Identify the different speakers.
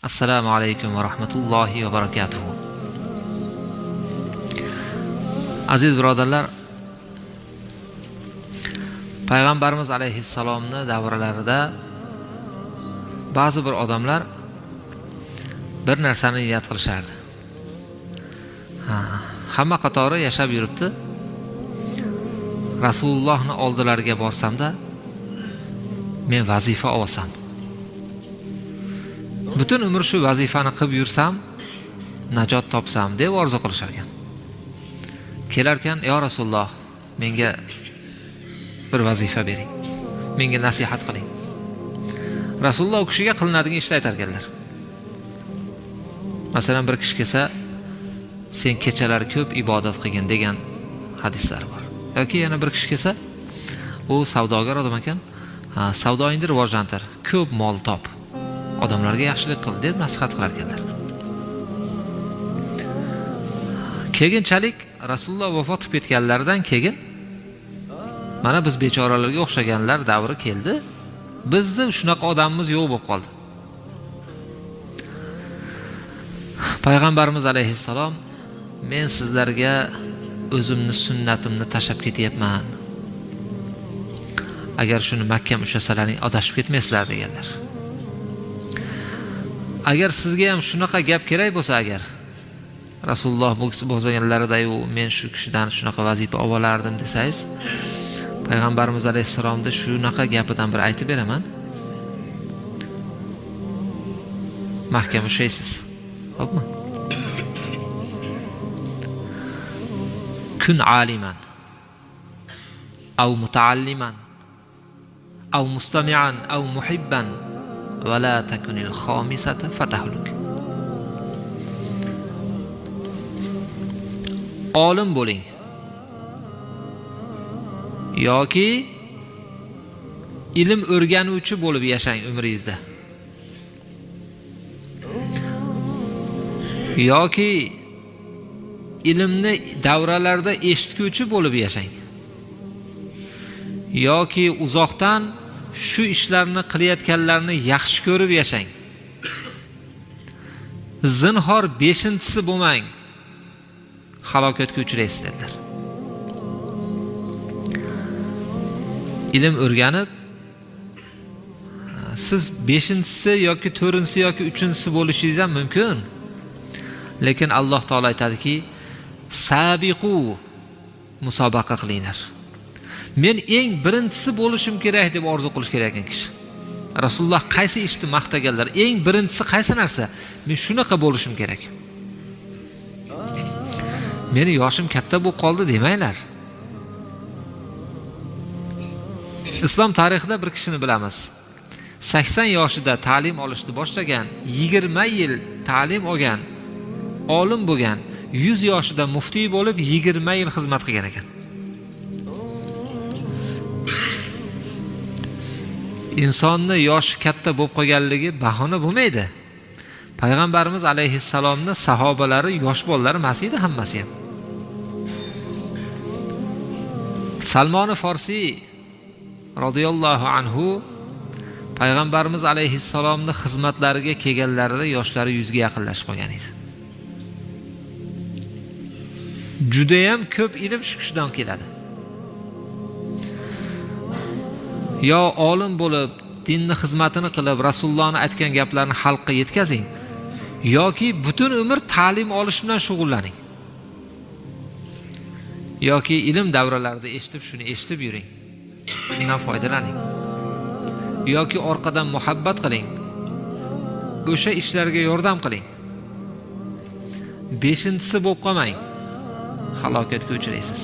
Speaker 1: Assalomu alaykum va rahmatullohi va barakatuh. Aziz birodarlar, Payg'ambarimiz alayhissalomni davralarida ba'zi bir odamlar bir narsani niyat qilishardi. Hamma qatori yashab yuribdi. Rasulullohni oldilariga borsamda men vazifa olsam, butun umr shu vazifani qilib yursam, najot topsam deb orzu qilishar ekan. Kelarkan, "Ya Rasululloh, menga bir vazifa bering, menga nasihat qiling." Rasululloh u kishiga qilinadigan ishni aytar ekanlar. Masalan, bir kishi kelsa, "Sen kechalari ko'p ibodat qilgin" degan hadislar bor. Yoki yana bir kishi kelsa, u savdogar odam ekan, "Savdoingni rivojlantir, ko'p mol top, odamlarga yaxshilik qil" deb nasihat qilar ekanlar. Keyinchalik Rasululloh vafot etib ketganlaridan keyin mana biz bechoralarga o'xshaganlar davri keldi. Bizda shunaqa odamimiz yo'q bo'lib qoldi. Payg'ambarimiz alayhissalom, "Men sizlarga o'zimni sunnatimni tashlab ketyapman. Agar shuni mahkam ushlasalaring adashib ketmaysizlar" deganlar. Agar sizga ham shunaqa gap kerak bo'lsa, agar Rasululloh bo'lganlarida men shu kishidan shunaqa vazifa olardim desangiz, Payg'ambarimiz alayhissalomda shunaqa gapidan bir aytib beraman. Mahkam ushlaysiz. Xo'pmi? Kun aliman aw mutaalliman aw mustami'an aw muhibban va la takunil khomisata fatahluk. Olim bo'ling yoki ilm o'rganuvchi bo'lib yashang umringizda, yoki ilmni davralarda eshitguvchi bo'lib yashang, yoki uzoqdan shu ishlarni qilayotganlarni yaxshi ko'rib yashang. Zinhor beshinchisi bo'lmang, halokatga uchraysiz dedilar. Ilm o'rganib, siz beshinchisi yoki to'rtinchisi yoki uchinchisi bo'lishingiz ham mumkin. Lekin Alloh taolo aytadiki, sabiqu, musobaqa qilinglar. Men eng birinchisi bo'lishim kerak deb orzu qilish kerak ekan kishi. Rasululloh qaysi ishni maqtaganlar? Eng birinchisi qaysi narsa? Men shunaqa bo'lishim kerak. Meni yoshim katta bo'lib qoldi demanglar. Islom tarixida bir kishini bilamiz. 80 yoshida ta'lim olishni boshlagan, 20 yil ta'lim olgan, olim bo'lgan, 100 yoshida muftiy bo'lib 20 yil xizmat qilgan ekan. Insonni yoshi katta bo'lib qolganligi bahona bo'lmaydi. Payg'ambarimiz alayhissalomni sahobalari yosh bolalar emas edi hammasi ham. Salmon Farsiy radhiyallohu anhu Payg'ambarimiz alayhissalomni xizmatlariga kelganlarida yoshlari 100 ga yaqinlashib qolgan edi. Juda ham ko'p ilm shu kishidan keladi. Yo olim bo'lib, dinni xizmatini qilib, Rasulullohning aytgan gaplarini xalqqa yetkazing, yoki butun umr ta'lim olish bilan shug'ullaning. Yoki ilm davralarida eshitib, shuni eshitib yuring. Shundan foydalaning. Yoki orqadan muhabbat qiling. O'sha ishlarga yordam qiling. Beshinchisi bo'lib qolmang. Halokatga uchraysiz.